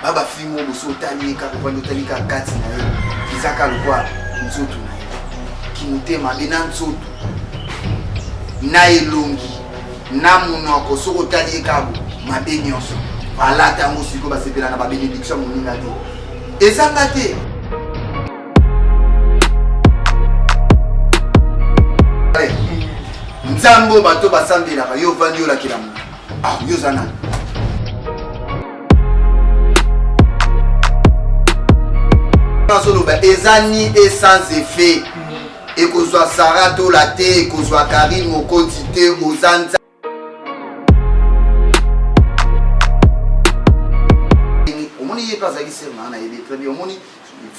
Ba ba fille moko boso otali ye kaka ovandi otali kaka kati na ye eza kaka lokola nzoto na ye kimotema mabe na nzoto na elongi na monoko soki otali ye kaka mabe nyonso balata yango sikoyo basepela na babenediction ya moninga te ezanga te. Nzambe oyo bato basambelaka yo ovandi olakela moto ah yo oza nani? Nazoloba eza ni et sans effet ekozwa Sarah Tola te ekozwa Karine Mokonzi te oza nza omoni ye mpe azalaki sere na nayebi très bien omoni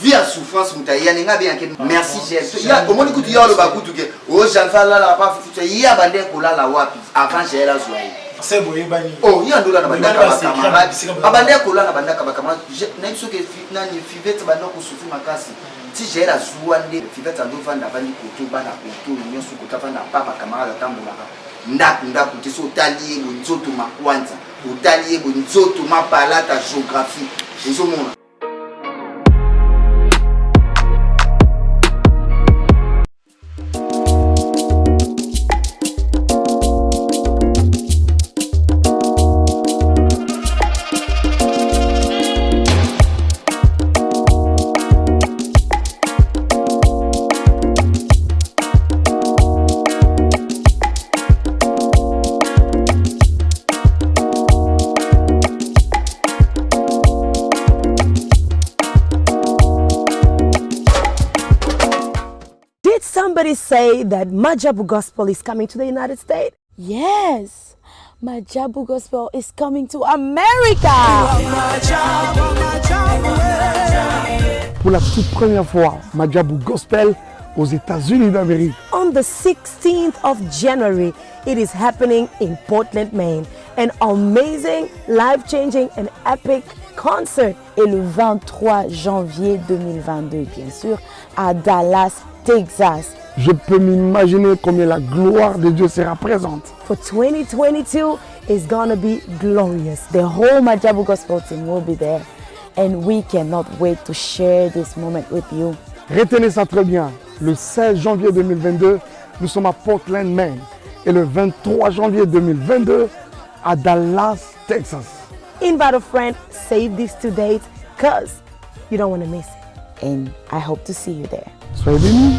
vie ya souffrance moto ayani ngai abengaki merci jael omoni kutu ye aloba kutu ke o oh, janvier alalaka pa futu ye abandaki kolala wapi avant jael azwa ye oh ye andola na bandaka bacamarade abandaki kolala na bandaka bacamarade nayebi soki nani fivete banda kosufri makasi ti jael azwa nde fivete andovanda avandi koto bana koto nyonso koto avanda pa bacamarade atambolaka ndako ndako te so otali ye boye nzoto makwanza otali ye boye nzoto mapalata géographie ozomona. Did somebody say that Majabu Gospel is coming to the United States? Yes, Majabu Gospel is coming to America. Pour la toute première fois, Majabu Gospel aux États-Unis d'Amérique. On the 16th of January, it is happening in Portland, Maine. An amazing, life-changing and epic concert. Et le 23 janvier 2022, bien sûr, à Dallas, Texas. Je peux m'imaginer combien la gloire de Dieu sera présente. For 2022 is gonna be glorious. The whole Majabu Gospel team will be there. And we cannot wait to share this moment with you. Retenez ça très bien. Le 16 janvier 2022, nous sommes à Portland, Maine. Et le 23 janvier 2022, à Dallas, Texas. Invite a friend, save these two dates, cause you don't want to miss it. And I hope to see you there. Soyez bénis.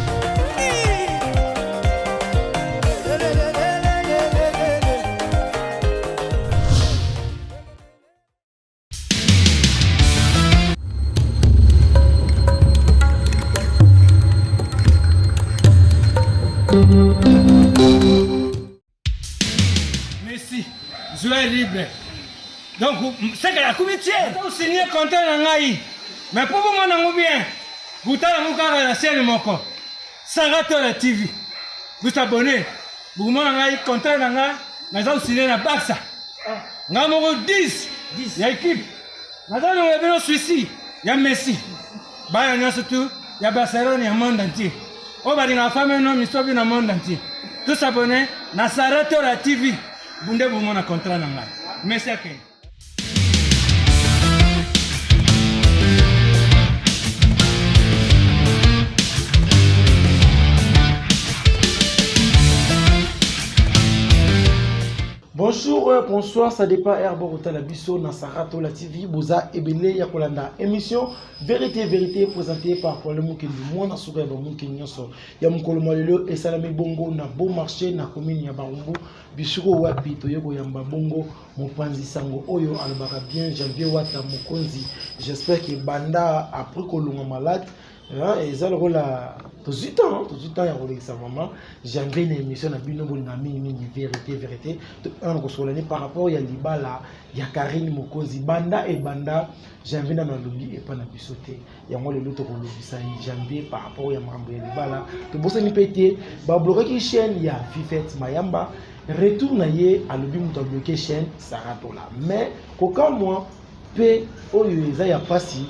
Messi, joueur libre. Donc, seke akomi tie osigne contrat na ngai mais mpo bomona yango bien botala yango kaka na chaîne moko Saratola TV bosabone bokomona ngai contrat na ngai naza kosigne na Barça ngai moko 10 ya équipe naza longola bino suisi ya Messi bana nyonso tu ya Barcelone ya monde entier oyo balingaka fame no misobi na monde entier tosabone na Saratola TV bunde bomona contrat na ngai Messi akende. Bonjour, euh, bonsoir, ça dépend heure botala biso na Saratola TV, boza ebele ya kolanda émission Vérité Vérité présentée par Paul Mukendi mwana suka ya ba Mukendi nyonso ya mokolo mwa lelo esalami bongo na Beau Marché na commune ya Barumbu bisiko wapi toye koyamba bongo mopanzi sango oyo alobaka bien Janvier Wata mokonzi j'espère que banda après kolonga malade eza lokola tozwi temps tozwi temps ya kolekisa vraiment janvier na émission na bino bolinga mingimingi vérité vérité toana kosolola ni par rapport ya libala ya Karine Mokonzi banda ebanda janvier nano alobi epa na biso te yango lelo tokolobisa janvier par rapport ya makambo ya libala tobosani mpe te bablokaki chaîne ya Fifette Mayamba retour na ye alobi moto abloke chaîne Saratola mais kokamwa mpe oyo eza ya mpasi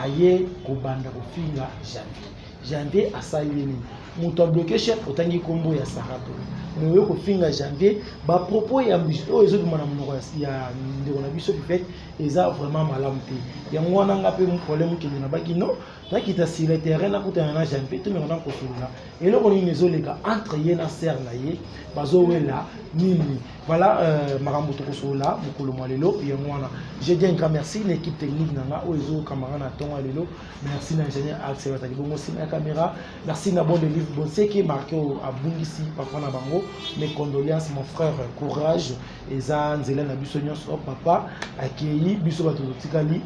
aye kobanda kofinga janvier janvier asali ye nini Moto abloquer chaîne, otangi nkombo ya Sara Tola, mais oyo kofinga Janvier, bapropos ya oyo ezobima na monoko ya ndeko na biso Fifete eza vraiment malamu te. Yango wana nga mpe problème okende na baki no nakita sur le terrain, nakutana na Janvier, tomeka na kosolola eloko nini ezoleka entre ye na sœur na ye, bazowela nini. Voilà, makambo tokosolola mokolo mwa lelo yango wana. Je dis un grand merci na équipe technique na nga oyo ezokamaka na ntongo ya lelo. Merci na ingénieur Axel bazali bongo nsima ya caméra. Merci na bon de livre Bonseki Marke oyo abungisi papa na bango. Mes condoléances, mon frère, courage, eza nzela na biso nyonso. Papa akei, biso bato totikali,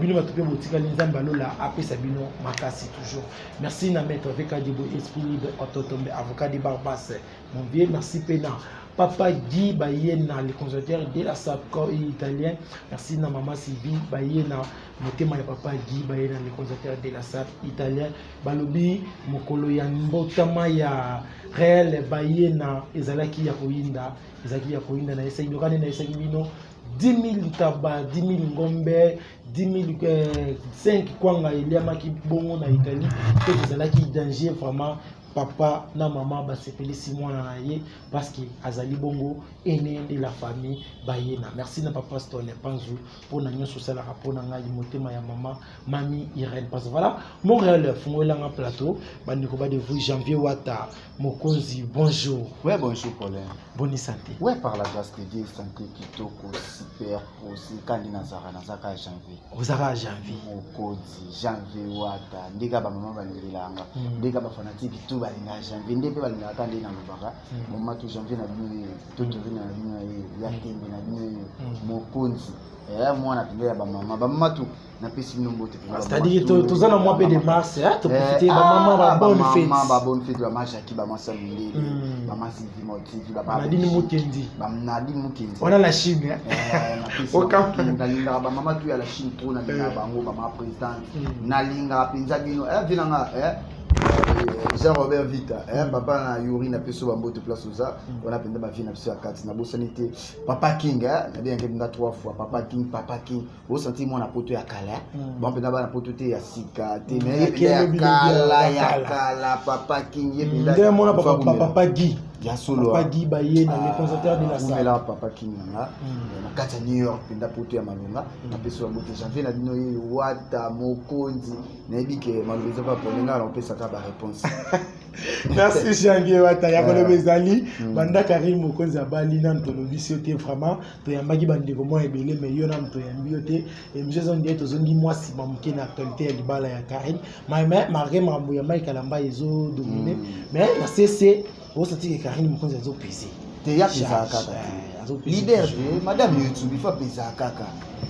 bino bato mpe botikali. Nzambe alola apesa bino makasi toujours. Merci na maître VK Dibo, esprit libre, Ototombe, avocat de Barbas, mon vieux. Merci mpe na papa Guy Bayena, le conservateur de la SAPCO italien. Merci na mama Sylvie Bayena, motema ya papa Guy Bayena, le conservateur de la SAP italien. Balobi mokolo ya mbotama ya Réel Bayena ezalaki ya koyinda, ezalaki ya koyinda. Na esaki lokani, na esaki bino 10 000 ntaba, 10 000 ngombe, 10 000 5 kwanga eliamaki bongo na Italie mpe ezalaki danger vraiment. Papa na mama basepelisi mwana na ye parce que azali bongo aîné de la famille Bayena. Merci na papa Stone Panzu mpona nyonso osalaka mpona ngai, motema ya mama mami Irène Panzu. Voilà, Montréal fungolelanga plateau, bandeko badevui. Janvier Wata Mokonzi, bonjour. Ouais, bonjour Paulin. Boni santé? Ouais, par la grâce de Dieu, santé kitoko, super posé. Kandi nazara nazaka Janvier. Ozaka Janvier. Mokonzi, Janvier Wata, ndeka ba mama balingelanga, ndeka ba fanatique tout balinga Janvier, nde pe balingaka nde nalobaka. Mama to Janvier na bino ye, to Torino na bino ye, ya tembe na bino ye, Mokonzi. Eh, mwana mpenza ya bamama, bamama tu napesi bino mbote. C'est-à-dire toza na mois mpe de mars, toprofite bamama ba bonne fête. Ba bonne fête, bama Jaki, bama Samindele, bama Sylvie Motivi, Nadine Mukendi. Nadine Mukendi. Wana la Chine. Nalingaka bamama tu ya la Chine trop, nalingaka bango, bamama présidente, nalingaka mpenza bino. Vi nanga Jean Robert Vita, papa na Yuri, napesi yo bambote place oza wana mpenza, bavie na biso ya kati. Nabosani te papa King, nabengaki mpenza trois fois papa King, papa King. Osanti mwana poto ya kala bon mpenza, bana poto te ya sika te, mais ye mpenza ya kala, ya kala, papa King ye mpenza. Nde mona papa Guy. Ya solo. Papa Guy Baye na le conservateur de la salle. Papa King nanga na kati ya New York mpenza, poto ya malonga, napesi bango te. Janvier na bino ye Wata Mokonzi, nayebi ke maloba eza pa pole, ngai napesaka baréponse. Merci Janvier Wata. Ya koloba ezali banda Karine Mokonzi abali, nanu tolobisi yo te. Vraiment toyambaki bandeko mwa ebele, mais yo nanu toyambi yo te. Émission eza ndie, tozongi mwa nsima moke na actualité ya libala ya Karine, mais malgré makambo ya Mike Alamba ezodomine, mais na cc osati ke Karine Mokonzi azopese. Te, ya pezaka kaka te, leader te, madame YouTube, il faut apezaka kaka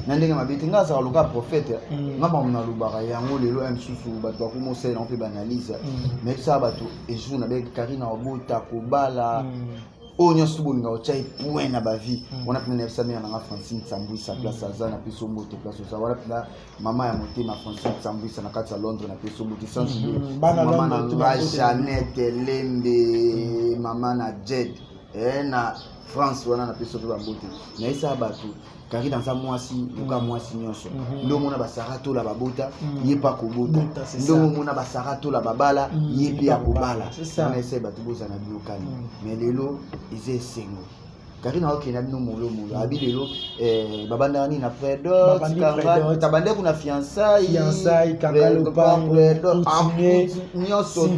na ndenge mabe te. Ngai azalaka loka prophète, nga makambo nalobaka yango lelo ya misusu bato bakoma osalela yango mpe baanalyse, mais tosala bato ejour na be Karine obota kobala oyo nyonso bolinga otya ye point na bavie wana mpena. Nayebisa mère nanga Francine Sambwisa, place aza, napesi yo mbote place oza wana mpena, mama ya motema Francine Sambwisa na kati ya Londres, napesi yo mbote sans mama na nga Jeannette Lembe, mama na Jed na France wana, napesi yo mpe bambote. Nayesaka bato Karine aza mwasi luka mwasi nyonso. Nde omona basara tola babota, ye mpe akobota. Ndenge omona basara tola babala, ye mpe akobala. Wana esai bato bozala bino kani, mais lelo eza esengo. Karine aokende na bino molomolo abi lelo babandaka nini na prédot, tabandaki kuna fiançailles, nyonso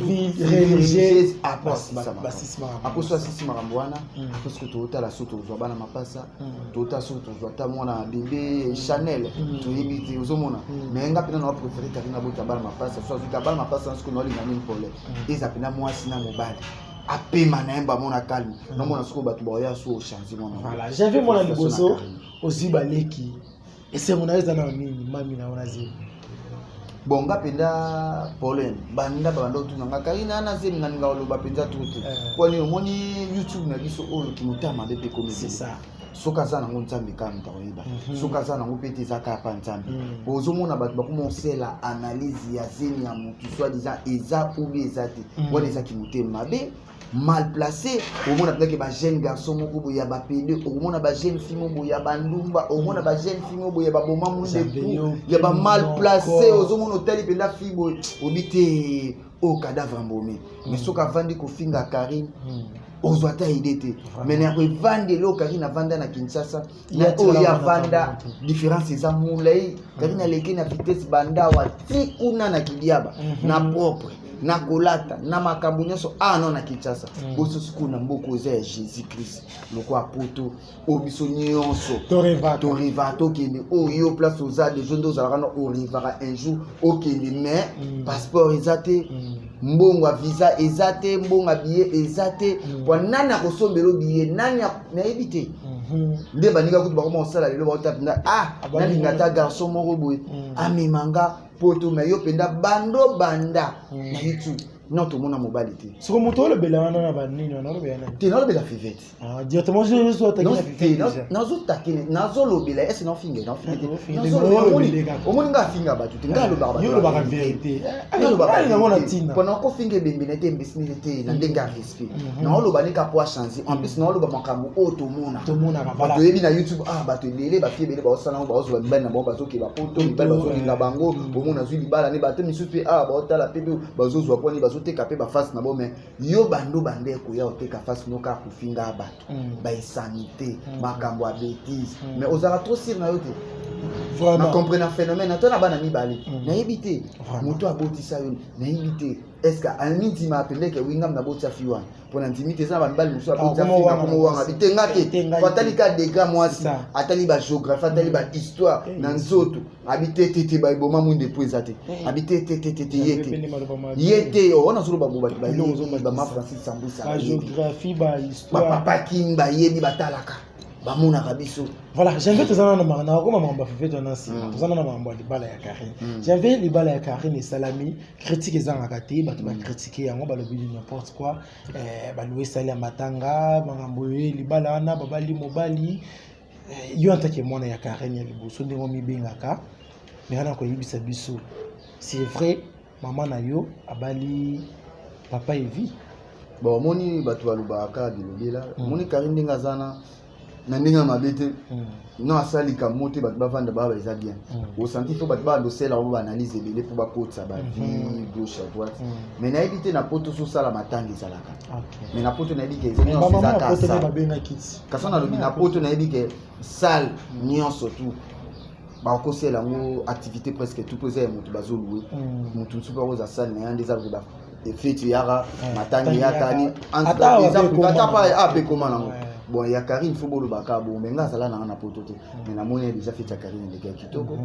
aposo asisi makambo wana. Parce totala so tozwa bana mapasa, totala soki tozwa ata mwana bébé Chanel, toyebi te, ozomona. Mais nga mpena na préféré Karine abota bana mapasa. So azwika bana mapasa, soki naolinga nini pole, eza mpena mwasi na mobali apema na ye, bamona calme, namona soki bato baoya so ochange mwana. Voilà, j'avais mwana liboso, ozwi baleki, esengo na yo eza na nini? Mami na yo na zemi. Bon, nga mpenza problème banda babanda otuna nga Karine ana zemi, nga ninga oloba mpenza trop te. Mpo nini? Omoni YouTube na biso oyo, kimotema mabe mpe komi. C'est ça. Soki aza nango, Nzambe kaka moto akoyeba. Soki aza nango mpe te, eza kaka pa Nzambe. Po ozomona bato bakoma osala analyse ya zemi ya motu, soi disant eza ou bien eza te. Wana ezaki motema mabe, mal placé. Omona mpenzaki bajeune garçon moko boye ya bapédé, okomona bajeune fille moko boye ya bandumba, okomona bajeune fille moko boye ya baboma mundeku, ya bamal placé. Ozomona, otali mpenza fille boye, obi te oyo cadavre embaumé. Mais soki avandi kofinga Karine, ozwa ata idée te. Mais na evandeli oyo Karine avanda na Kinshasa na oyo avanda, différence eza molai. Karine aleki na vitesse bandawa ti kuna na Kidiaba, na propre, na kolata, na makambo nyonso. Ah non, na Kinshasa boso sikoyo, na mboka eza ya Jésus Christ, lokwa poto oyo biso nyonso torêvaka tokende, oyo place oza deja nde ozalaka na orêvaka un jour okende, mais passeport eza te, mbongo ya visa eza te, mbongo ya billet eza te. Po nani akosombela billet? Nani? Nayebi te. Nde baninga kutu bakoma kosala lelo, baota mpenza, ah, nalinga ata garçon moko boye amemanga poto. Mais yo mpenza bando banda na YouTube, non, tomona mobali te. Soko moto olobela wana na banini wana, olobela nani? Te, nalobela Fivete. Directement. Nazotakene, nazolobela ese, naofinga, naofinga te. Omoni nga afinga bato te, nga alobaka vérité. Mpona kofinga ebembe na te, embesini te, na ndenge ya respect. Naoloba nika po achange. En plus naoloba makambo oyo tomona. Tomonaka. Toyebi na YouTube, ah, bato ebele, bafille ebele baosala yango, baozwa mibali na bango, bazokeba poto, mibali bazolinga bango. Omona azwi libala ne, bato misusu mpe awa baotala mpe bazozwa mponi bazoteka mpe baface na bo. Mais yo bando banda ekoya oteka face no kaka kofinga bato, bainsanité, makambo ya bétise, mais ozalaka trop sûr na yo te. Na comprendre phénomène ata na bana mibale, nayebi te moto abotisa yo, nayebi te est ce que amindima apendeke wingam nabotisa fi wana. Mpo na ndimi te, eza na bamibali mosusu abotisa fi nakomo wanga bitenga te. Po atali ka degré mwasi, atali bagéographie, atali bahistoire na nzoto, abi te te te, baboma mwinde po eza te, abi te te te te te, ye te, ye te. Wana azoloba bo bato bayebi, bama Francis Sambwisa, bapapa King, bayebi, batalaka, bamonaka biso. Voilà, Janvier, toza na nakoma makambo ya Fivete wana nsima. Toza na makambo ya libala ya Karine. Janvier, libala ya Karine esalami, critique ezangaka te. Bato bacritiquer yango, balobi n'importe quoi, balobi esali ya matanga, makambo oyo libala wana babali mobali. Yo en tant que mwana ya Karine ya liboso, ndenge omibengaka, mais wana koyebisa biso, c'est vrai mama na yo abali papa Evi? Bon, omoni, bato balobaka kaka bilobela. Omoni Karine ndenge aza na ndenge ya mabe te, non, asala likambo te, bato bavanda baba eza bien. Osanti fo bato balosela bango baanalyse ebele mpo bakotisa bavie gauche à droite. Mais nayebi te, na poto osala matanga ezalaka, mais na poto nayebi ke nyonso ezaka salle. Kasi nalobi na poto, nayebi ke salle nyonso tout bakosela yango activité presque tout, mpo eza ya moto bazolouer, moto mosusu mpe akozwa salle na ye nde eza feti eyaka, matanga eyaka, ata pa ape ekoma nango. Bon, ya Karine, fo bolobaka bon, mais nga azala nanga na poto te, mais namoni déjà feti ya Karine elekaki kitoko.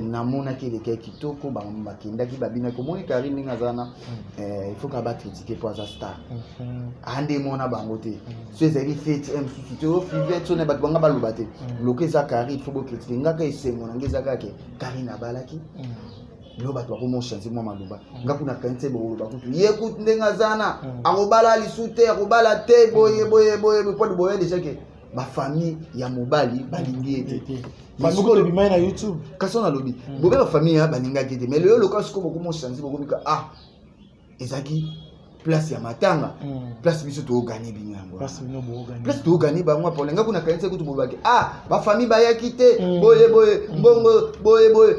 Namonaki elekaki kitoko, bakendaki, babinaki. Omoni Karine ndenge aza wana, il faut kaka bacritiquer mpo aza star, ande mona bango te. So ezalaki feti mosusu te, o Fivete so na bato banga baloba te. Loko eza Karine, fo bocritiquer. Ngaka esengo na nge eza kaka Karine abalaki, lelo bato bakoma ochange mwa maloba. Nga kuna kanisi bokoloba kutu ye kutu ndenge aza na akobala lisu te, akobala te, boye boye boye, po boye déjà ke bafamille ya mobali balingi ye te. Na YouTube. Kasi nalobi bobe, bafamille ya balingaki te, mais lelo loka sikoyo bokoma ochange, bokomika, ah, ezalaki place ya matanga, place biso tooganye bino yango, place tooganye bango. Apole nga kuna kanisa kutu bolobaki, ah, bafamille bayaki te, boye boye, mbongo boye boye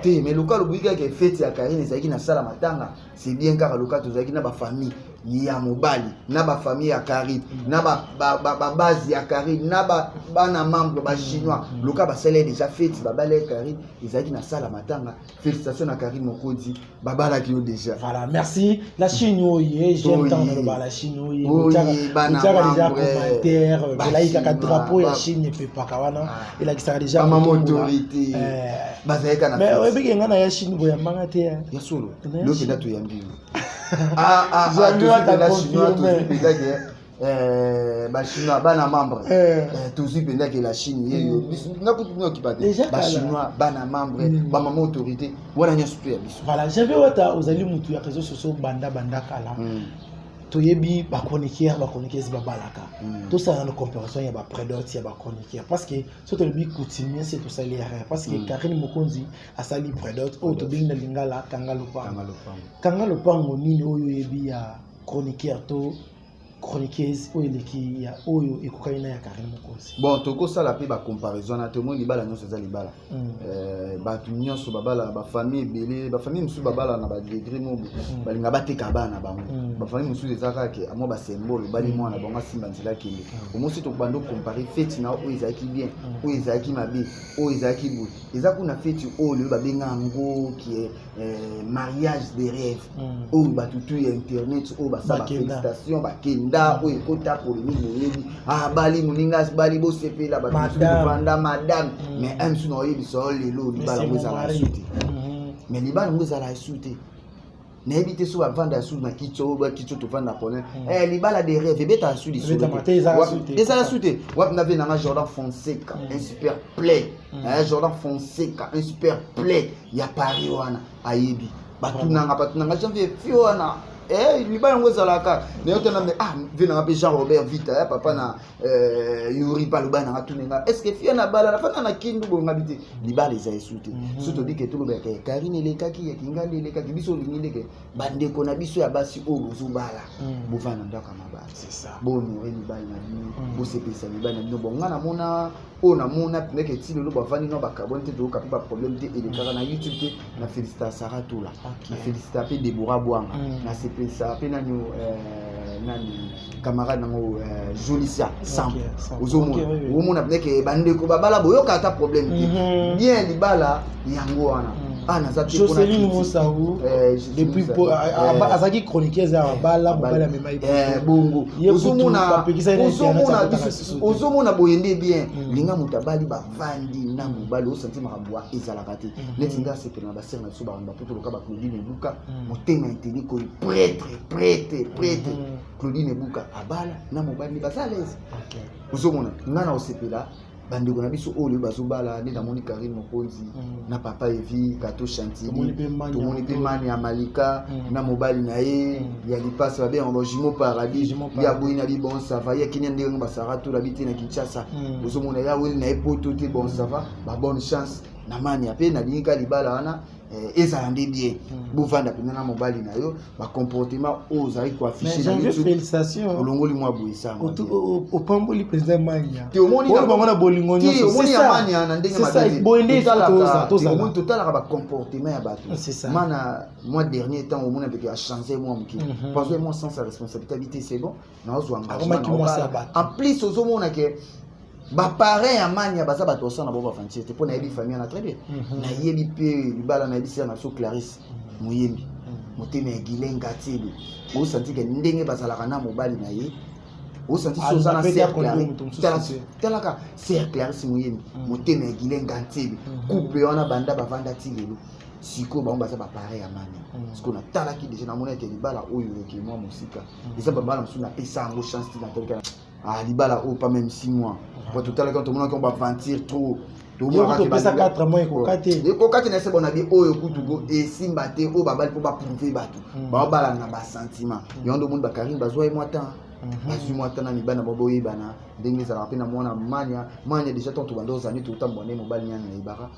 te. Mais loka loboyi kaka fete ya Karine ezalaki na sala matanga, c'est bien kaka loka tozalaki na bafamille ya mobali, na bafamille ya Karine, na babase ya Karine, na bana membre bachinois, loka basala déjà fete, babala ya Karine ezalaki na sala matanga. Félicitation na Karine Mokonzi, babalaki yo déjà. Voilà, merci. La Chine oye, j'aime tant naloba la Chine oye. Botiaka déjà commentaire, bolayikaka drapeau ya Chine epepaka wana, elakisaka déjà. Bamama autorité bazalaka na. Mais oyebiki nga na ya Chine boyambanga te. Ya solo, lelo mpenza toyambi yo chinois, tozwi mpenzake bachinois, bana membre, tozwi mpenzake la Chine yeyo. Nga kutu bino okipa te, bachinois, bana membre, bamama autorité wana nyonso to ya biso. Voilà, Janvier Wata, ozali mutu ya réseau sociaux banda banda kala. Toyebi bachroniqueur, bachroniqueuse babalaka. Tosala na comparaison ya baprédot ya bachroniqueur, parce que so tolobi coutumier, se tosali erreur, parce que Karine Mokonzi asali prédot oyo tobengi na lingala kanga lopango. Kanga lopango nini oyo oyebi ya chroniqueur to chroniqueuse oyo eleki ya oyo ekokani na ya Karine Mokonzi? Bon, tokosala mpe bacomparaison wana te. Omoni, libala nyonso eza libala. Bato nyonso babala, bafamille ebele, bafamille mosusu babala na badegré mo balinga bateka bana na bango. Bafamille mosusu eza kaka ke amwa basymbole, obali mwana bango, asimba nzela, akende. Omosi tokobanda ocomparer feti na oyo ezalaki bien, oyo ezalaki mabe, oyo ezalaki boye. Eza kuna feti oyo lelo babenga yango kie mariage de rêve, oyo bato tu ya internet oyo basala bafélicitation bakenda, oyo ekota polémique. Boyebi, abali moninga, abali, bosepela, bato mosusu bovanda madame. Mais un mosusu na oyebisa yo lelo, libala yango ezala esu te. Mais libala yango ezala esu te. Nayebi te so bavanda ya su na kiti oyo, bakiti oyo tovanda problème. Libala de rêve ebetaka su lisolo, ezala su te. Wapi na ve nanga Jordan Fonseca, un super play. Jordan Fonseca, un super play ya Paris wana, ayebi. Batunanga, batunanga Janvier fi wana, libala yango ezalaka nayo te. Na ah, ve nanga mpe Jean Robert Vita ya papa na Yuri baloba nanga, tunenga est ce que fia na bala nafanda na Kindu bongabi te. Libala eza esu te. So tobike, tolobaka ya Karine elekaki, ya Kingandi elekaki. Biso olingi ndeke bandeko na biso ya basi oyo bozobala, bovanda ndako ya mabala, bohonore mibali na bino, bosepelisa mibali na bino. Bon, nga namona oyo namona ndeke ti lelo bavandi no bakabwani te, toyoka mpe baproblème te, elekaka na YouTube te. Na félicita Sara Tola, na félicita mpe Debora Bwanga, na sepelisa mpe nani nani camarade nango Jolicia Samp. Ozomona, omona ndeke bandeko babala, boyoka ata problème te. Bien, libala yango wana. Ah, naza te. Joseline Mosau, depuis azalaki chroniqueuse ya bala, mobali amema. Bongo ozomona, ozomona boye nde bien. Linga moto abali, bavandi na mobali, osanti makambo ezalaka te. Neti nga asepela na basere na biso bakambo bapo toloka, baClaudine Ebuka, motema inteli koyi, prêtre, prêtre, prêtre Claudine Ebuka abala na mobali, baza à l'aise. Ozomona, nga na osepela bandeko na biso oyo bazobala nde namoni Karine Mokonzi na papa Evi Kato Chantili, tomoni mpe Mani ya Malika na mobali na ye ya lipasi, babengaka bajumeau paradis. Ya boyi na bi, bon, ça va. Ya kini ndenge basara tola bi te na Kinshasa, ozomona ya weli na ye poto te. Bon, ça va, ba bonne chance na Mania mpe. Nalingi ka libala wana ezala nde bien, bovanda mpenza na mobali na yo, bacomportement oyo ozali koaffiche na YouTube, olongoli mwa boye esango. Opamboli mpenza Mania. Te, omoni bango na bolingo nyonso. Omoni ya Mania na ndenge mabe, totalaka bacomportement ya bato. Mana moi dernier temps omoni apeke achange mwa moke, parce que mwa sens ya responsabilité abi te, c'est bon, naozwa engagement. En plus ozomona ke baparrain ya Mania baza bato osala na bango bafantie te, mpo nayebi famille wana très bien. Nayebi mpe libala, nayebi sila na biso Clarisse Moyembi, motema ya Gilen Gatiebe. Osanti ke ndenge bazalaka na mobali na ye, osanti so oza na sœur Clarisse. Talaka sœur Clarisse Moyembi, motema ya Gilen Gatiebe, couple wana banda bavanda ti lelo. Sikoyo bango baza baparrain ya Mania. Sikoyo natalaki déjà, namoni ete libala oyo eke mwa mosika. Eza babala mosusu napesa yango chance ti natalika, ah, libala oyo pas même 6 mois, po totalaki, tomonaki yango baventure trop. Topesa 4 mois, ekoka te. Ekoka te. Na ese bona bi oyo kutu ko esimba te. Oyo babali mpo baprouve bato, baobala na basentiment yango nde omoni bakarine bazwa ye mwa temps, bazwi mwa temps na mibali na bango, boyebana ndenge ezalaka mpe na mwana Mania. Mania déjà ntango tobanda ozali totambola nde mobali nyani nayebaka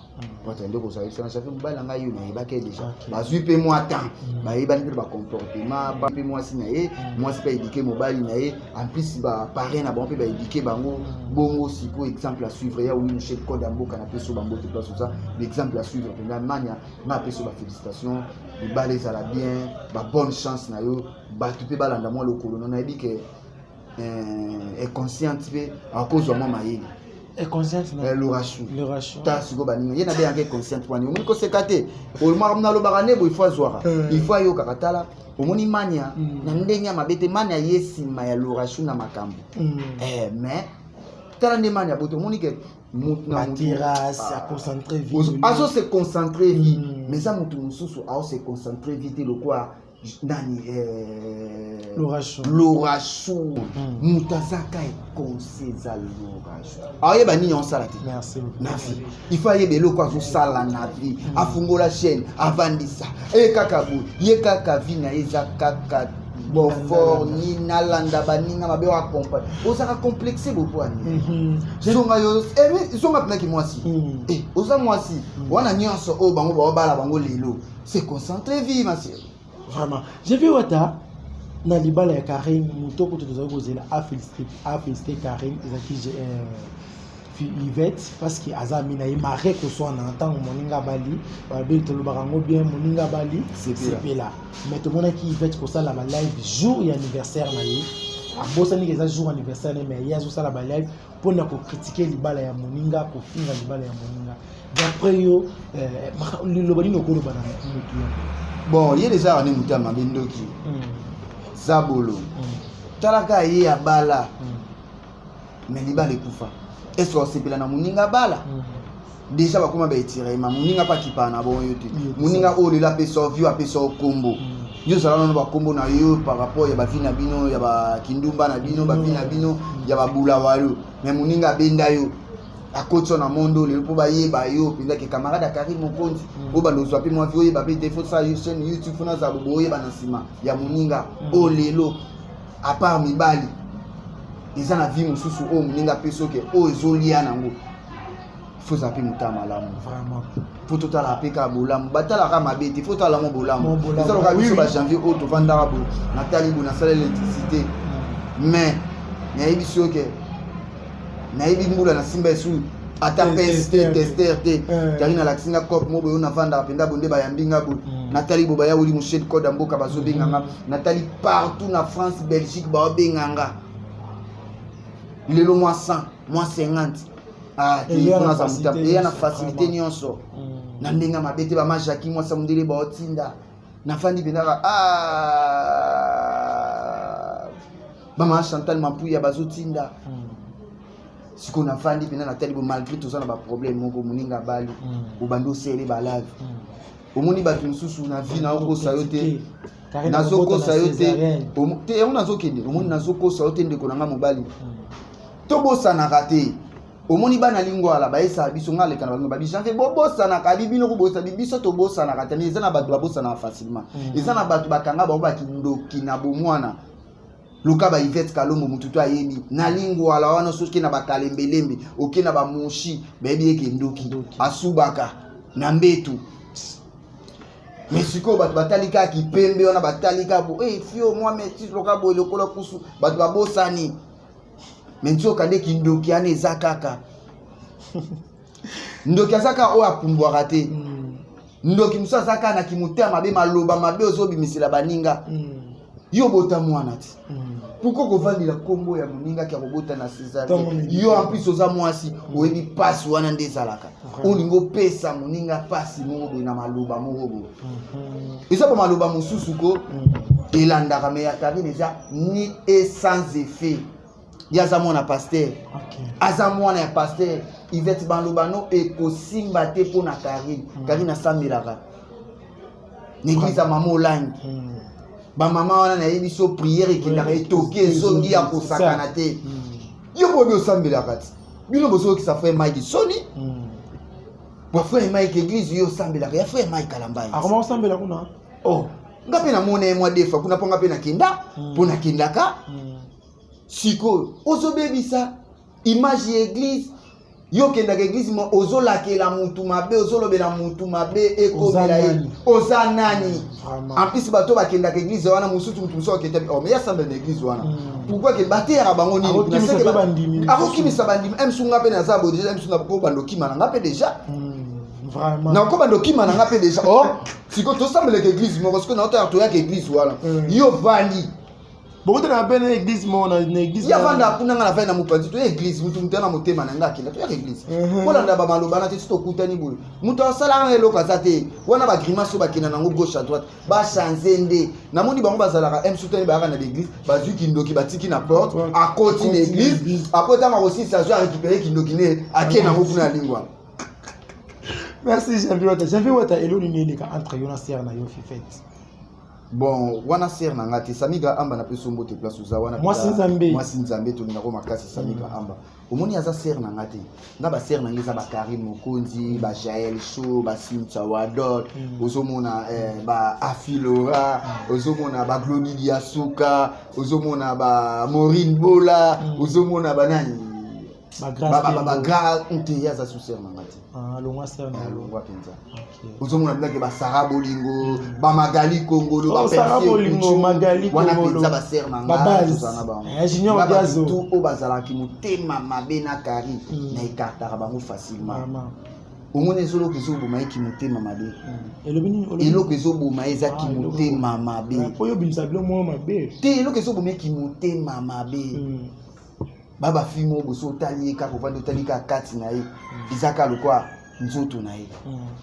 bato nde kozala biso na jafe mobali na ngai oyo nayebaki ye déjà. Bazwi mpe mwa temps, bayebani mpe bacomportement mpe mwasi na ye, mwasi mpe aéduquer mobali na ye. En plus baparrain na bango mpe baéduquer bango bongo. Sikoyo exemple à suivre ya oyi Michel Code ya mboka, na peso bango te place oza l'exemple à suivre mpenza. Mania, nga apeso bafélicitation, libala ezala bien, babonne chance na yo, bato mpe balanda mwa lokolo no. Nayebi ke inconsciente mpe akozwa mwa mayele. Inconsciente na Lorachou. Lorachou. Ta sikoyo baninga ye nabengaka inconsciente wani, omoni koseka te. Makambo nalobaka nde boye, ifo azwaka, ifo ayokaka. Tala, omoni Mania na ndenge ya mabe te. Mania ye nsima ya Lorachou na makambo, mais tala nde Mania bote, omoni ke motu na motu baterrasse, aconcentre vie. Azo se concentre vie, mais eza motu mosusu ao se concentre vie te lokwa nani? Lorachou. Lorachou, moto azaka ekonse eza Lorachou, ayeba nini aosala te. Merci beaucoup. Na vie il faut ayeba eloko azosala na vie, afungola chaîne, avandisa ye kaka boye, ye kaka vie na ye eza kaka. Beaufort ni nalanda baninga mabe oyo accompagne ozalaka complexe bopo ani mhm. zonga yo eh, zonga mpena mwasi mhm. eh, oza mwasi mhm. wana nyonso oyo bango baobala bango lelo c'est concentré vie ma chérie. Vraiment je vais wata na libala ya Karine moto kutu tozali kozela afélicité Karine ezalaki euh, Yvette parce que aza ami na ye mare koswana ntango moninga abali balobi tolobaka yango bien moninga abali sepela mais tomonaki Yvette kosala ba live jour ya anniversaire na ye abosani eza jour anniversaire na ye mais ye azosala ba live mpo na kokritike libala ya moninga kofinga libala ya moninga d'après yo euh, liloba nini okoloba na motu yango bon ye deja ane motu ya mabe ndoki hmm. zabolo hmm. talaka ye abala hmm. Mais libala ekufa est ce que osepela na moninga abala mm. déjà bakoma baetirema moninga mpe akipaka na bongo yo te moninga oyo lelo apesa yo vio apesa yo nkombo mm. yo ozala nano bakombo na yo par rapport ya bavi na bino ya bakindumba na bino bavi na bino ya babulawayo mais moninga abenda yo akoti yo na mondo lelo mpo bayeba yo mpenza ke camarade ya Karine Mokonzi mm. oyo banda ozwa mpe mwa vi oyeba mpe te fo sala chaîne YouTube fo nazala bobo oyeba na nsima ya moninga oyo lelo à part mibali eza na vie mosusu oyo moninga apesi oke oyo ezolia nango fo ozala mpe motala malamu fo totalaka mpe kaka bolamu batalaka mabe te fo tala mo bolamu eza loka biso bajanvier oyo tovandaka boye natali boye nasala électricité mais nayebi soki nayebi mbula na simba esu ata pese te tester te eh. Karine alakisi nga cope mo boye oyo navandaka mpenza boye nde bayambi nga boye mm. natali bo baya woli moshel code ya mboka bazobenga nga mm. natali partout na France Belgique baobenga nga lelo mwa 100 mwa 50 ah, eya na facilité nyonso mm. na ndenge mabe te bama jacki mwasa mondele baotinda nafandi mpenzaka ah, mama Chantal Mampuya bazotinda mm. sikoyo nafandi mpena natali bo malgré toza na baproblème moko moninga abali mm. obandi osele balave mm. omoni bato mosusu na vie naokosa yo te nazokosa yo te te yango nazokende omoni nazokosa yo te ndeko na nga mobali mm. tobosanaka te omoni bana lingwala bayesaka biso nga aleka na bango babi janvier bobosanaka bi bino kobosa bi biso tobosanaka te mais eza na bato babosanaka facilement eza na bato bakanga bango bakindoki na bomwana luka ba Yvette Kalombo mutu to ayebi na lingwala wana soki na bakalembelembe oke na bamoshi bayebi eke ndoki asubaka na mbetu mais sikoyo bato batali kaka kipembe wana batali kaka bo hey, fio mwa metis loka boye lokola kusu bato babosani me nzoka nde kindoki wana eza kaka ndoki aza kaka oyo apumbwaka te mm. ndoki mosusu aza kaka na kimotema mabe maloba mabe ozobimisela baninga mm. yo obota mwana ti mm. pourkoi kovandela nkombo ya moninga ke akobota na césarien yo en plus oza mwasi mm. oyebi mpasi wana nde ezalaka olingi opesa moninga mpasi moko boye na maloba moko boye mm-hmm. eza ba maloba mosusu ko mm. elandaka me ya Karine eza ni et sans effet ye aza mwana pasteur okay. aza mwana ya pasteur Yvette Balobano ekosimba te mpo na Karine mm. Karine asambelaka na église ya mama Olangi mm. bamama wana nayebi so prière ekendaka etoki ezongi ya kosakana te mm. yo boyebi osambelaka ti bino bozokisa frère Mike soni mm. bwa frère Mike église yo osambelaka ya frère Mike Kalambayi akoma osambela kuna oh nga mpe namona ye mwa defa kuna mpo nga mpe nakenda mpo nakendaka sikoyo ozobebisa image ya église yo okendaka église mo ozolakela mutu mabe ozolobela mutu mabe ekomela ye oza nani en plus bato bakendaka église wana mosusu mutu mosusu akenda oh, mais yasambela na église wana mm. pourquoi ke bateyaka bango nini akokimisa bandimi msu nga mpe naza boye deja msu nakobanda okima na nga mpe deja mm, nakobanda okima na nga mpe deja oh sikoyo tosambelaka église moko sikoyo naotaka toyaka église wana mm. yo vandi bokutana mpe na église moko na église ya vanda kuna nga navandi na mopanzi toya église mutu mutu ya na motema na nga akenda toyaka église mhm. kolanda bamaloba na te si tokutani boye moto asalaka na eloko aza te wana bagrimace oyo bakenda nango gauche à droite bachange nde namoni bango bazalaka m sutani bayaka na baeglise bazwi kindoki batiki na porte akoti na église apres ntango akosilisa azwi arécupere kindoki ne ake nango kuna ya lingwana merci Janvier Wata. Janvier Wata, eloni nini eleka entre yo na sœur na yo Fifette? Bon, wana sere na nga te. Samigra Amba, napesi yo mbote place oza wana. Mwasi Nzambe. Mwasi Nzambe, tolingako makasi. Samigra Amba, omoni, aza sere na nga te. Nga basere na nga eza bakarine Mokonzi, bajael Show, basintia Wadol, ozomona baafilora, ozomona baglodidi ya suka, ozomona bamorin Bola, ozomona banani. Bagrâce. Te, ye aza sous sere na nga te. Longwa sere na yo. Alongwa mpenza. Ozomona bilaki basara Bolingo, bamagali Kongolo. Oh, Sarah Bolingo, Magali Wana Kongolo. mpenza basere na nga. Babaz. Tozala na bango. Junior Nga bato Diazo. tu oyo bazalaki motema mabe na Karine, na écartaka bango facilement. Vraiment. Omoni, ezoloko ezoboma ye kimotema mabe. Elobi nini? Eloko ezoboma ye eza Ah, kimotema mabe. Oyo obimisa bilo moko mabe. Te, eloko ezoboma ye kimotema mabe. Ba bafilme oyo boso otali ye kaka, ovandi otali kaka kati na ye, eza kaka lokwa nzoto na ye.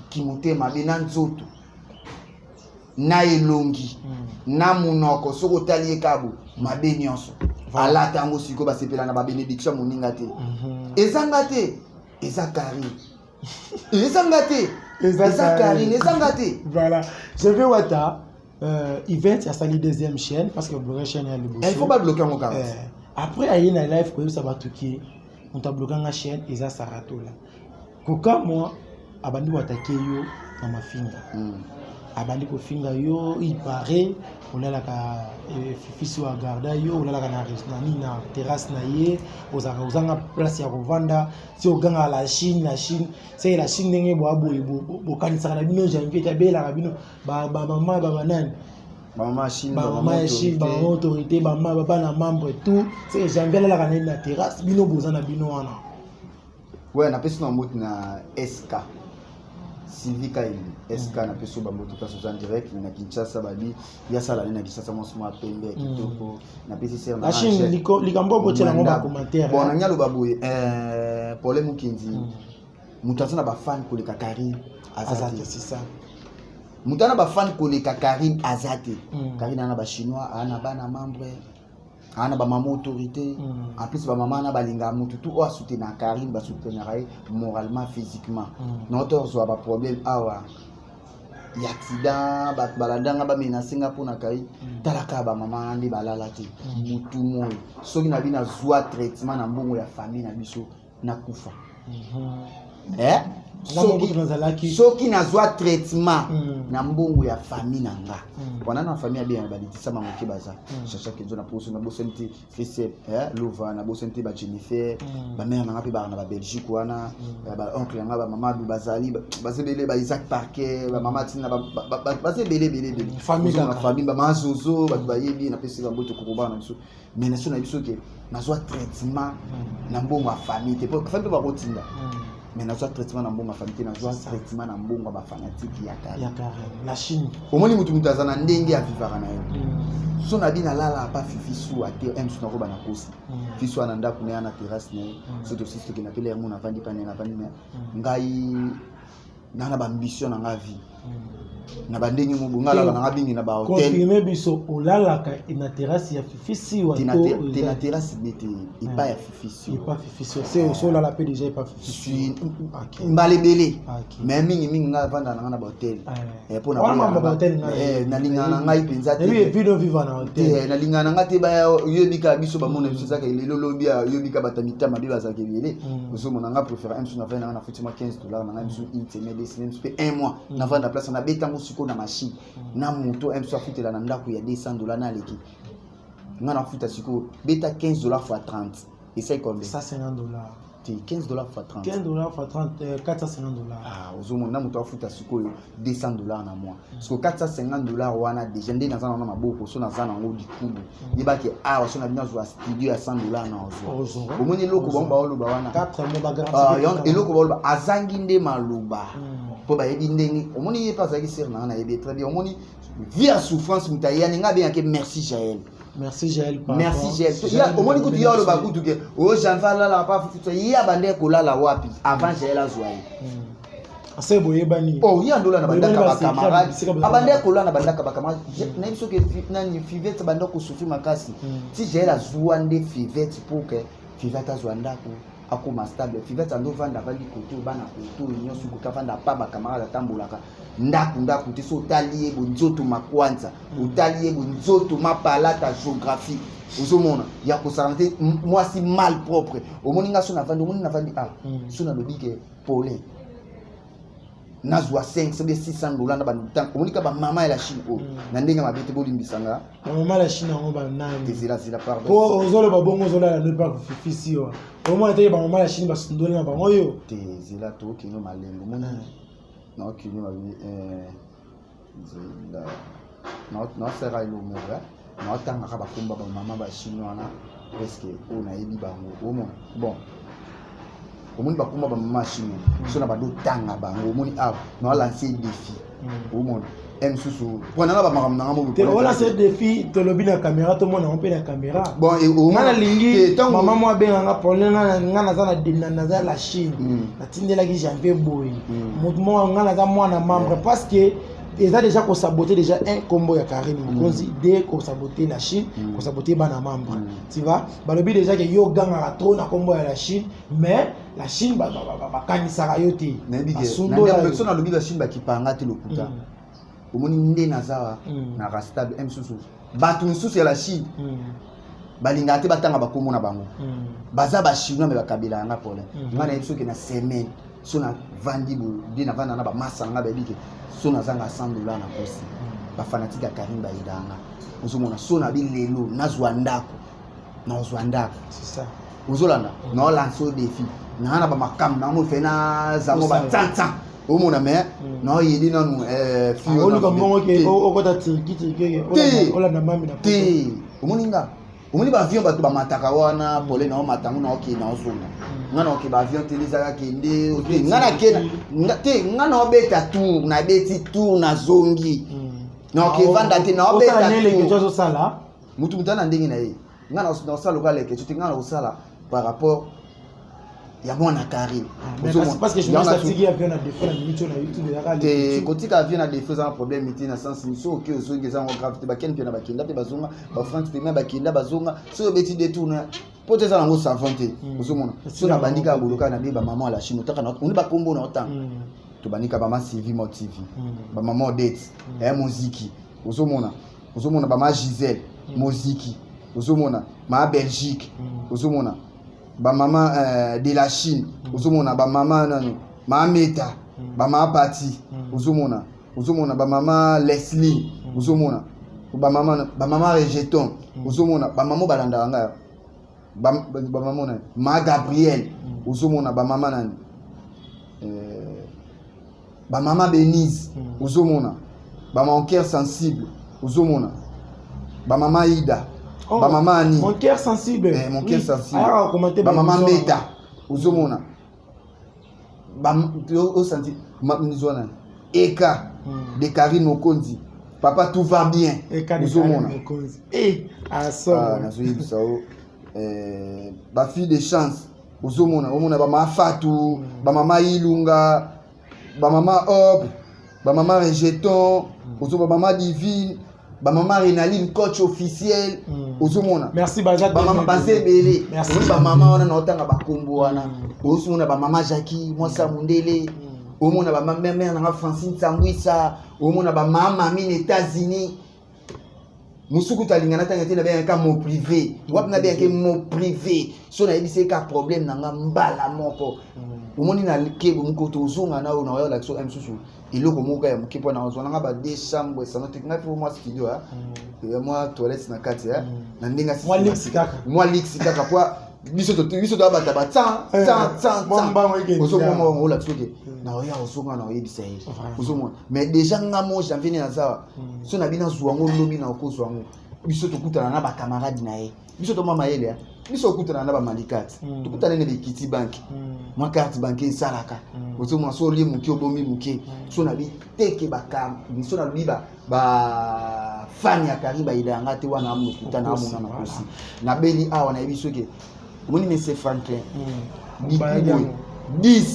Kimotema mabe na nzoto, na elongi, na monoko. Soki otali ye kabo mabe nyonso alata yango. Sikoyo basepela na babénédiction ya moninga te. Ezanga te, eza Karine, ezanga te, eza Karine, ezanga te. Voilà, je vais wata event asali deuxième chaîne parce que bloqué chaîne ya liboso. Il faut babloquer yango kaka. Après aye na live koyebisa bato ke moto ablokanga chaîne eza Saratola. Kokamwa, abandi koattaquer yo na mafinga. Abandi kofinga yo, il paraît olalaka fifisi oyo agarda yo, olalaka na nini, na terrasse na ye, ozalaka ozanga place ya kovanda, ti ogangaka la Chine, la Chine. Seke la Chine ndenge boya boye, bokanisaka na bino Janvier te, abelaka bino bamama, babanani. Bamama Chine. Bamama ya Chine, bamama autorité, bamama, bana membre, tout. Seke Janvier alalaka na ye na terrasse, bino boza na bino wana. Ouais, napesi na mbote na SK Sylvie Kaili SK, napesi yo bambote place oza en direct na Kinshasa. Babi yasala ne na Kinshasa, mwasi mwa pembe ya kitoko. Napesi sere na La Chine, Angèle. Likambo oyo botiela yango Mwanda. bacommentaire. Bon, nangi aloba boye, Problème Mokendi, moto aza na bafan koleka Karine aza aza te. Te, c'est ça. Moto aza na bafan koleka Karine aza te. Karine aza na bachinois, aza na bana membre, aza na bamama autorité. En plus bamama wana balingaka motu tu oyo asoutenaka Karine, basoutenaka ye moralement, physiquement. Naoto ozwa baproblème awa ya accident, bato balandanga, bamenacer nga mpona Karine. Tala kaka bamama wana nde balala te motu moyo. Soki na bino azwa traitement na mbongo ya famille na biso, nakufa. Eh? Nga moko nazalaki. Soki nazwa traitement na mbongo ya famille na nga, wana na famille abenga balitisa mangoke, baza Chacha Kenzo na poso, nabosani te Frise Lova, nabosani te bajennifer, bamare na nga mpe baka na babelgique wana, baoncle na nga, bamama Adu bazali, baza ebele, baisaac Parquet, bamama Tina, baza ebele ebele ebele. Famille Ozomona. kaka. Famille, bamama Zozo, bato bayebi, napesi bambote kokobana na biso. Mais na so na biso ke nazwa traitement na mbongo ya famille te, po famille mpe bakotinda, mais nazwa traitement na mbongo ya famille te, nazwa traitement na mbongo ya bafanatike ya Kare. Ya Kare la Chine. Omoni, mutu aza na ndenge avivaka na ye. So na bino alala apa Fifi Suwa te, msu nakoba na kosi Fifi Suwa na ndako na ye, na terrasse na ye. So tosisi tokenda mpe lere mo navandi pa na ye, navandi na ngai na baambition na nga vie na bandenge mo bonga alala nanga mingi na bahotel. Confirme biso, olalaka na terrasse ya Fifi Siwa? Te, To te, na terrasse nde te, epai ya Fifi Siwa. Epa Fifi Siwa se so olala mpe déjà epa Fifi Siwa? Mbala ebele, mais mingimingi ngai avanda na ngai na bahotel. Mpona Wana mambo bahotel ngai. Nalingaka na ngai mpenza te. Nayebi video vivre na hotel. Te, nalingaka na ngai te. Bayobi kaka biso, bamona biso ezaka lelo lobi, yobi kaka bato ya mitema mabe bazalaka ebele. Ozomona, nga préfère msu navandi na ngai, nafuti mwa 15 $ na ngai msu, une semaine, 2 semaines, msu mpe un mois, navanda place, nabetango sikoyo na machine na moto msu afutela na ndako ya 200 $ naleki nga nafuta sikoyo. Beta 15 $ fois 30, esali combien? 150 $. Te, 15 $ fois 30. 15 $ fois 30, 450 $. Ah, ozomona, na moto afuta sikoyo 200 $ na mois, sikoyo 450 $ wana déjà nde naza nango na maboko. So naza nango likubu, yebaki awa so na bino azwa studio ya 100 $ na ozwa. Omoni eloko bango baoloba wana? 4 mois Ah, bagarantie. eloko baoloba azangi nde maloba, mpo bayebi ndenge omoni ye mpe azalaki sere na nga, nayebi ye très bien. Omoni vie ya souffrance, moto ayani nga abengaki merci Jael. Merci Jael, pardon. Merci Jael. Omoni kutu ye aloba kutu ke oyo Janvier alalaka pa futu, ye abandeki kolala wapi avant Jael azwa ye? Ase boyebani. Oh, ye andola na Boyebani. bandaka Basekret, bacamarade. bisika bazalaka. Abandeki kolala na bandaka bacamarade. Nayebi soki nani Fivete banda kosouffrir makasi ti Jael azwa nde Fivete, pour que Fivete azwa ndako. Akoma stable. Fivette ando vanda, avandi kote oyo, bana kote oyo nyonso, kote avanda pa bacamarade, atambolaka ndako ndako te. So otali ye bo nzoto makwanza, otali ye bo nzoto mapalata, géographie ozomona ya kosala te, mwasi mal propre. Omoni nga so navandi, omoni navandi awa, so nalobi ke Paulin nazwa 5 soki 600 $ na bantan. Omoni ka bamama ya la Chine oyo, na ndenge mabe te, bolimbisanga. Bamama la Chine yango banani? Te, zelazela, pardon. Po ozoloba bongo, ozolala no epa fifisi wa, omona teke bamama la Chine basundoli na bango oyo. Te, zela, tokende malembe. Omoni naokende mabe, zela, naosala elo moko, naotangaka bakomba bamama bachine wana presque oyo nayebi bango. Omona, bon, omoni bakomba bamama ya Chine, so na badotanga bango. Omoni awa naolance défi, omona e mosusu mpo nanga bamakambo nanga mo. Te, olance défi, tolobi na caméra, tomona yango mpe na caméra. Bon, nga nalingi mama mo abenganga Paulin, nga naza naza la Chine, natindelaki Janvier boye, motu moko, nga naza mwana membre, parce que eza déjà kosabote déjà un kombo ya Karine Mokonzi, deux kosabote la Chine, kosabote bana membre. Tu vois, balobi déjà ke yo ogangaka trop na kombo ya la Chine, mais la Chine bakanisaka yo te. Nayebi ke so nalobi la Chine bakipanga te, lokuta. Omoni nde naza na rastable m mosusu, bato mosusu ya la Chine balingaka te batanga bakombo na bango, baza bachinois, me bakabela yanga problème. Ngai nayebi soki na semaine so navandi boye nde navanda na bamasa na ngai, bayebi ke so nazanga 100 $ na kosi, bafanatike ya Karine bayedanga. Ozomona, so nabi lelo nazwa ndako, nazwa ndako. Ozolanda, naolance o défi naa na bamakambo nango fe nazango batsantan, omona, mais naoyeli nanu. Oluka mbongo ke okota Turki, Turki olanda mami na te. Omoni nga, omoni baavion bato bamataka wana pole, naomata yango, naokende, naozonga. Nga naoke baavion te, ezalaka kende te, nga nakenda te, nga naobeta tour, nabeti tour, nazongi, naoke evanda te, naobeta tour. Mutu mutu ana ndenge na ye. Nga naosala lokola lekeco te, nga nakosala par rapport ya mwana Karine. Te, kotika avion na défaut eza na problème te, na sens so oke ozongi, eza yango grave te. Bakende mpe na bakenda mpe bazonga, bafrank mpe bakenda bazonga. Soki obeti détour po te, eza nango savon te. Ozomona, so nabandi kaka boloka na be bamama ya la Chine, otaka oni bakombo na otanga, tobandika bama Sylvie Mo TV, bamama Odette ya moziki, ozomona, ozomona bama Gisele moziki, ozomona maa Belgique, ozomona bamama de la Chine, ozomona bamama nano maameta, bamama Pati, ozomona, ozomona bamama Leslie, ozomona bamama, bamama Rejeton, ozomona bamama balandaka ngai, bamama nani, ma Gabriel, ozomona bamama nani, bamama Benise, ozomona bama cœur sensible, ozomona bamama Ida, Oh, bamama Ani. Mon cœur sensible. Eh, mon cœur sensible. Ayaka commenter. Bamama Meta, ozomona osanti nzwana eka de Karine Mokonzi, papa tout va bien. Ozomona, nazoyebisa o bafille de chance, ozomona, omona bamama Fatu, bamama Ilunga, bamama Hop, bamama Rejeton, ozomona bamama Divine, bamama Renaline, coach officiel, ozomona. Merci, baza. Bamama baza ebele. Omoni bamama wana naotanga bakombo wana, ozomona bamama Jacki, mwasi ya mondele, omona bamamere nanga Francine Sangwisa, omona bamama Mami na États-Unis. Mosuku talingana ntango te, nabengaka mo privé wapi, nabengaki mo privé, so nayebisi ye ka problème na nga mbala moko. Omoni na kebo moko tozonga na oyo na oyo olakisa oyo mosusu eloko moko ya moke mpo na ozwa nanga ba deux chambre, salon te, ngai mpo mwa studio ya mwa toilette na kati na ndenge mwa luxe kaka. Mwa luxe kaka, po biso biso toyabata ba tan tan tan tan. Ozomona, olakisa oke na oya ozonga na oyebisa ye, ozomona. Mais déjà nga mo Janvier nde naza so na bino, azwa yango lobi na okozwa yango. Biso tokutana na bacamarade na ye, biso tomwa mayele, biso okutana na bamalikate, tokutana na bekiti banke, mwa carte banke esalaka. Ozomona, so olie moke, obombi moke, so na biteke, so nalobi bafani ya Karine bayela yanga te wana, amokuta na amona na kosi nabeli awa. Nayebi soki omoni monsieur Franklin boye 10,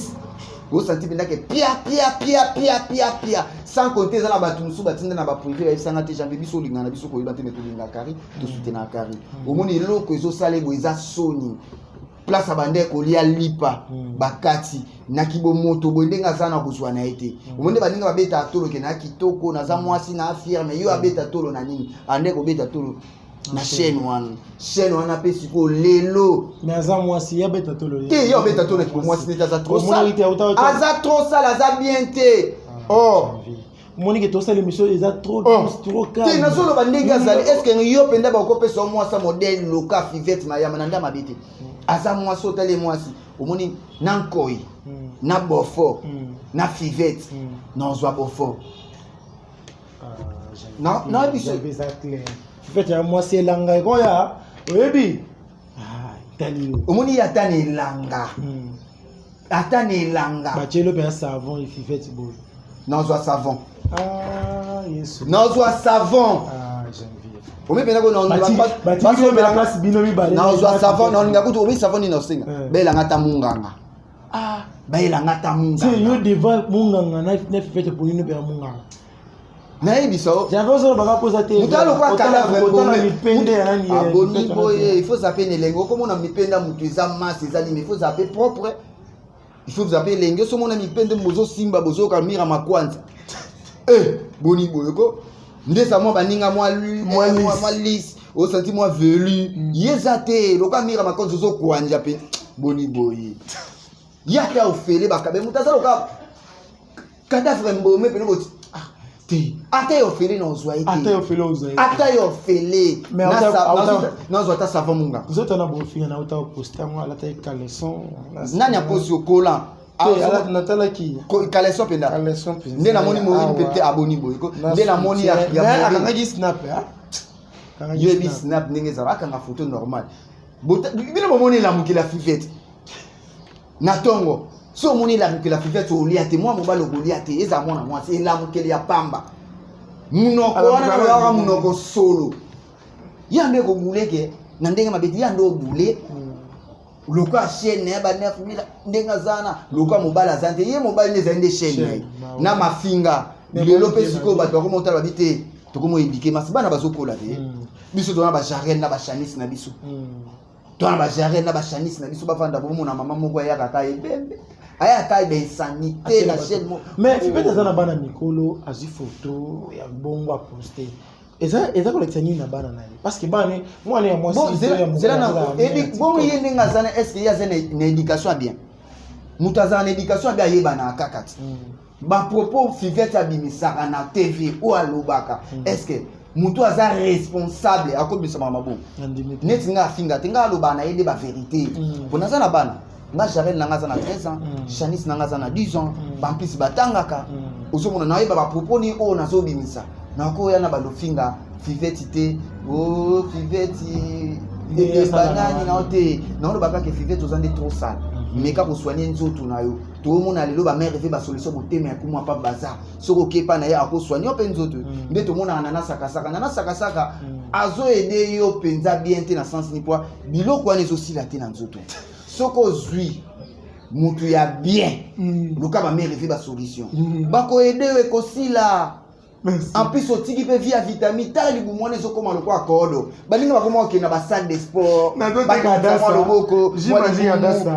osanti mpendake pia pia pia pia pia pia, sans compter eza na bato mosusu batinda na baprivé, bayebisanga te: "Janvier, biso olingana na biso koyeba te, me tolinga Karine, tosoutenaka Karine." Omoni eloko ezosala eboye, eza soni. Place abandaki kolia lipa bakati na kibomoto boye ndenge aza na kozwa na ye te. Omoni nde baninga babetaka tolo ke na kitoko, naza mwasi, na fière, mais yo abeta tolo na nini? Ande kobeta tolo na chaîne wana, chaîne wana mpe sikoyo lelo. Mais aza mwasi, ye abeta tolo. Te, ye obeta tolo na kibomwasi neti aza trop sale, aza trop sale, aza bien te. Oh, Omoni ke tosala émission eza trop douce, trop calme. Te, nazoloba ndenge azali. Est ce que yo mpenza bakopesa yo mwasi modèle loka Fivete Mayama na nda mabe te? Aza mwasi, otali mwasi, omoni na nkoi na bofo na Fivete, nazwa bofo. Na biso eza clair, Fivete ya mwasi elanga ekoya, oyebi tali yo. Omoni ye ata na elanga, ata na elanga. Batielo mpe ya savon e Fivete boye. Nazwa savon. Ah, Yesu. Nazwa savon. Ah, Janvier. Omi mpenza ko place bino mibale. Nazwa savon, naolinga kutu omi savon nini osenga. Bayelanga ata munganga, bayelanga ata munganga. Yo devant munganga na Fivete, ponino mpe ya munganga. Nayebisa o. Janvier, ozolobaka mpoza te. Moto alokwa cadavre mipende ya nani? Aboni boye, il faut zape na elenge. Okomona mipende ya motu eza masse, eza nini? Il faut zape propre, il faut zape elenge. So omona mipende bozosimba, bozoyoka mira makwanza. Eh, boni boye ko nde eza mwa baninga mwa lisse, osanti mwa velu. Ye eza te loka mira makwanza, ozokwanja mpe boni boye. Ye ata ofele bakabe, moto aza loka cadavre mbome pene boti. Ah, te, ata ye ofele na ozwa ye te. Ata ye ofele ozwa ye. Ata ye ofele nazwa ata savon munga. Nzoto na bofinga na uta oposte yango, alataki caleçon. Nani aposi okola? Natalaki. Caleçon mpenza nde namoni Morini mpe te. Aboni boye nde namoni. Akangaki snap. Yo yebi snap ndenge ezala, akanga photo normal. Bino bomoni elamukela Fivete na ntongo. So omoni elamukela Fivete, olia te. Mwa mobali okolia te, ezala mwana mwasi. Elamukeli ya pamba, munoko wana nalobaka munoko solo. Ya nde ekobuleke na ndenge mabe te, ya nde obule lokola chaîne ya ba 9000 ndenge aza wana, lokola mobali aza te. Ye mobali nde ezali nde chaîne na ye na mafinga. Lelo mpe sikoyo bato bakoma otala, babi te, tokoma oyebike masi. Bana bazokola te. Biso tona bajarel na bashanisi na biso, tona bajarel na bashanisi na biso bavanda. Bomona mama moko ayaka ka ebembe, ayaka bainsanité na chaîne. Mais Fivete aza na bana mikolo, azwi photo ya bongo aposte, eza kolakisa nini na bana na ye? Parce que bana, mwana ya mwasi. Bongo ye ndenge aza na, est ce que ye aza na éducation ya bien? Moto azala na éducation ya bien ayebanaka kaka ti bapropos Fivete abimisaka na TV oyo alobaka. Est ce que moto aza responsable akobimisa makambo bongo? Neti nga afinga te, nga alobaka na ye nde bavérité, mpo naza na bana. Nga Jarel na nga aza na 13 ans, Chanis na nga aza na 10 ans, bampisi batangaka. Ozomona nayeba bapropos nini oyo nazobimisa. Nakoya na balofinga Fiveti te. O Fiveti banani nao te, naoloba kaka Fiveti oza nde trop sale, meka kosoigne nzoto na yo. Toomona lelo bamare ve basolution motema ya kumwa pa baza. Soki okepa na ye, akosoigne yo mpe nzoto. Nde tomonaka nana sakasaka, nana sakasaka azoede yo mpenza bien te na sens ni poa biloko wana ezosila te na nzoto. Soki ozwi mutu ya bien, luka bamare ve basolution, bakoede yo, ekosila. En plus otiki mpe vie ya vitamine. Tala libumu wana ezokóma lokola kodo. Baninga bakoma kokende na basalle de sport, mwa loboko,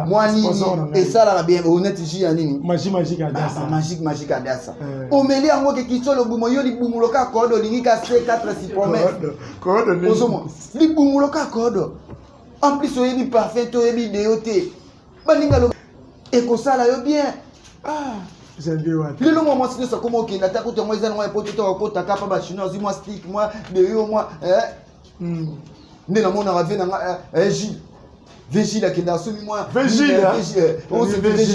mwa nini, esalaka bien. Neti jus ya nini? Magique, magique Adasa. Omeli yango ke kitio lobumu yo, libumu loka kodo. Olingi ka C4 sipromese, ozomona libumu loka kodo. En plus oyebi parfum te, oyebi deo te. Baninga ekosala yo bien. Lelo mwa mwasi nyonso akoma okende, ata kutu yango eza nango ya poto to akotaka pa bachinois, azwi mwa stick, mwa deo, mwa nde namonaka vie nanga Gilles Vigile akende asomi mwa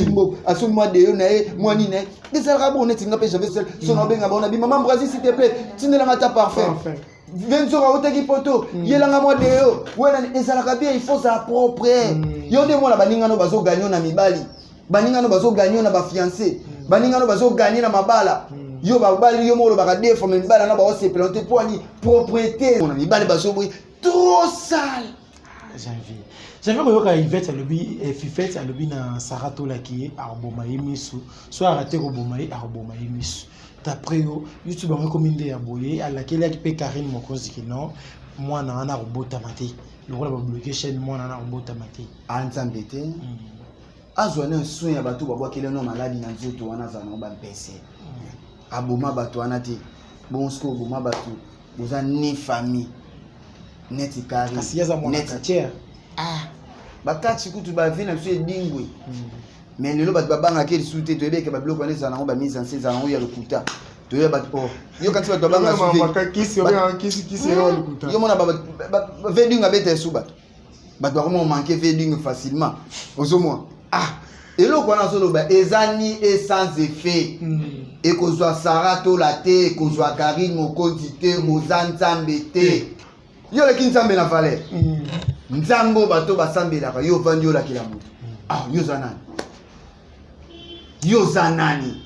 mboka, asomi mwa deo na ye, mwa nini na ye, ezalaka bon. Neti nga mpe Janvier Sel so na obenga bango na bi mama Brazil, s'il te plaît, tindelanga ata parfum. Venzoka autaki poto, yelanga mwa deo wana, ezalaka bien. Il faut zala propre. Yo nde mwana, baningano bazoganye na mibali, baningano bazoganye na bafiancé, baningano bazoganye na mabala. Yo babali yo moko olobaka deux fois, mais mibali wana baosepela te mpo ani propriété na mibali bazoboyi trop sale. Janvier, Janvier, koyoka Ivete alobi, Fifete alobi na Sara tolaki ye akoboma ye misu, so arate koboma ye, akoboma ye misu. D'après yo, YouTube yango ekomi nde ya boye? Alakelaki mpe Karine Mokonzi ke non, mwana wana akobotama te. Lokola babloke chaîne, mwana na kobotama te. A Nzambe te. Azwa na soin ya bato babwakeli no maladi na nzoto wana, azala nango bampese. Aboma bato wana te. Bongo soki oboma bato, boza ni famille neti kari. Kasi ye aza mwana quartier. Ah, bakati kutu bavie na biso edingwe. Mais lelo bato babangaki lisusu te. Toyebeke babiloko wana ezala nango bamise en scène, ezala nango ya lokuta. Toyeba bato, oh, yo kanisi bato babanga yo mona veding abeta esu bato, bato bakoma omanke veding facilement. Ozomona, ah, eloko wana azoloba eza ni e sans effet. Ekozwa Sara Tola te, ekozwa Karine Mokonzi te. Oza Nzambe te. Yo oleki Nzambe na valeur. Nzambe oyo bato basambelaka, yo ovandi olakela moto. Ah, yo oza nani? Yo oza nani?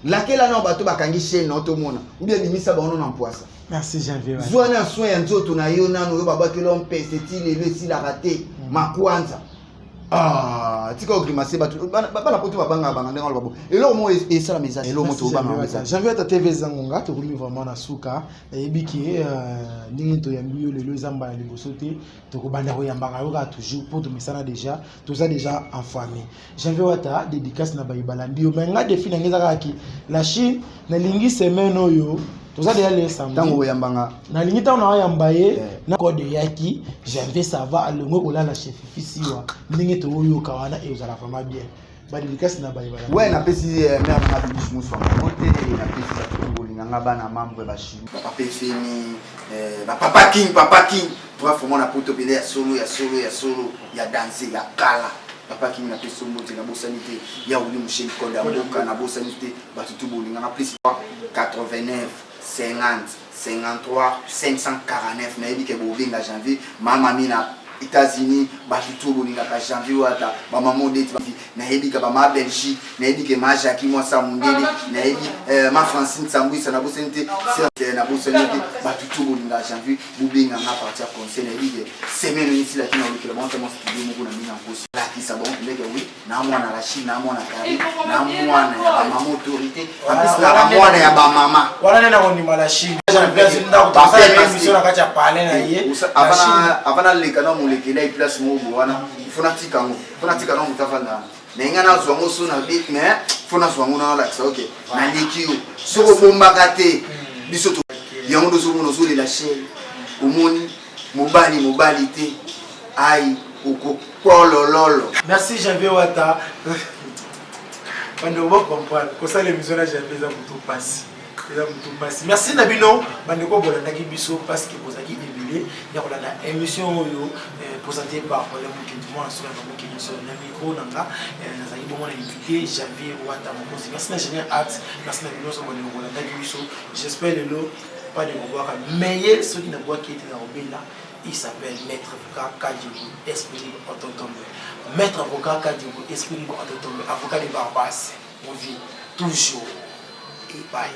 Lakela nao bato bakangi chaîne nao, tomona ubia bimisa bango na mpwasa. Merci Janvier. Zwa na soin ya nzoto na yo nano. Oyo babwakela mpese ti lelo esilaka te. Makwanza, ah, tika ogrimace bato. Bana poto babangaka banga ndenge aloba bo eloko moko esalama eza eloko moko tobangaka eza. Janvier Ata TV, eza ngonga, tokomi vraiment na suka. Nayebi ke ndenge toyambi yo lelo eza mbala liboso te. Tokobanda koyambaka yo kaka toujours mpo tomesana déjà, toza déjà en famille. Janvier Wata, dédicace na baye balandi yo. Mais nga défi na ngai eza kaka ki la Chine. Nalingi semaine oyo, toza déjà le samedi. Ntango oyambanga. Nalingi ntango naoyamba ye na code eyaki Janvier, ça va, alongwe kolala chez Fifi Siwa. Ndenge toyoyoka wana, ezala vraiment bien. Badédicace na baye balandi. Ouais, napesi mare nanga Bibisu Moswanga te, napesi bato bolinganga, bana membre bachini, bapapa Efeni, bapapa King, papa King bref, mwana poto pele ya solo, ya solo, ya solo, ya danse ya kala. Papa King, napesi yo mbote. Nabosani te ya Wili Musheni Konde ya mboka. Nabosani te bato tu bolinganga. Plus 89 50 53 549. Nayebi ke bobenga Janvier, mamami na États-Unis, bato tu bolingaka Janvier Wata, bamama Odeti, nayebi ka bama Belgique, nayebi ke ma Jacki Mwasa Mundele, nayebi ma Francine Sambwisa. Nabosani te, nabosani te bato tu bolingaka Janvier, bobenganga partir ya conseil. Nayebi ke semaine oyo esilaki na olukela bango tama studio moko na ndenge ya nkosi, lakisa bango pendeke wi na mwana la Chine, na mwana Kari, na mwana ya bamama autorité, en plus na bamwana ya bamama. Wana nde nakondima la Chine émission na kati ya palais na ye. Avant naleka na molekela ye place moko boye wana, fo natika yango, fo natika na moto afanda wana na ye. Ngai nazwa yango so na bi, mais fo nazwa yango na nalakisa. Ok, naleki yo soki obombaka te biso to yango nde ozomona ozolela chere. Omoni mobali, mobali te, ai okokolololo. Merci Janvier Wata. Bandeko bocomprendre, kosala émission na Janvier eza motu mpasi, eza motu mpasi. Merci na bino bandeko bolandaki biso, parce que bozalaki ebele ya kolanda émission oyo présenté par Problème Mokendi, mwana soki ya bamoki nyonso. Na micro na nga nazalaki bongo na invité Janvier Wata Mokonzi. Merci na Génial Art, merci na bino nyonso bandeko bolandaki biso. J'espère lelo pas de kobwaka, mais ye soki nabwaki ete na kobela. Il s'appelle Maître Avocat Kadibu, Esprit Libre Autotombe. Maître Avocat Kadibu, Esprit Libre Autotombe, avocat de Barbas, mon vie, toujours. Et bye.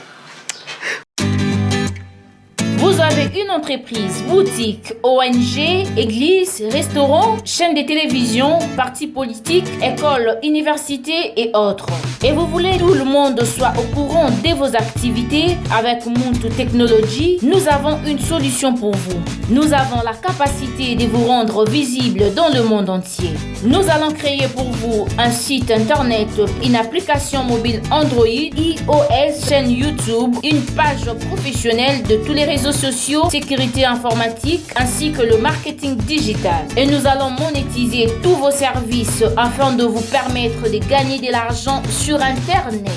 Vous avez une entreprise, boutique, ONG, église, restaurant, chaîne de télévision, parti politique, école, université et autres. Et vous voulez que tout le monde soit au courant de vos activités? Avec Muntu Technology, nous avons une solution pour vous. Nous avons la capacité de vous rendre visible dans le monde entier. Nous allons créer pour vous un site internet, une application mobile Android, iOS, chaîne YouTube, une page professionnelle de tous les réseaux sociaux, sécurité informatique ainsi que le marketing digital. Et nous allons monétiser tous vos services afin de vous permettre de gagner de l'argent sur Internet.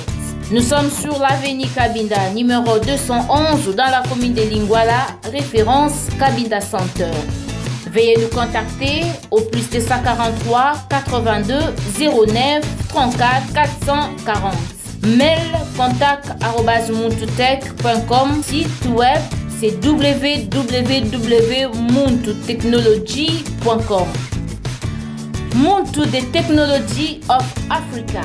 Nous sommes sur l'avenue Kabinda, numéro 211, dans la commune de Lingwala, référence Kabinda Center. Veuillez nous contacter au plus 243 82 09 34 440. Mail contact@muntutech.com. Site web, c'est www.muntutechnology.com. Muntu the Technology of Africa.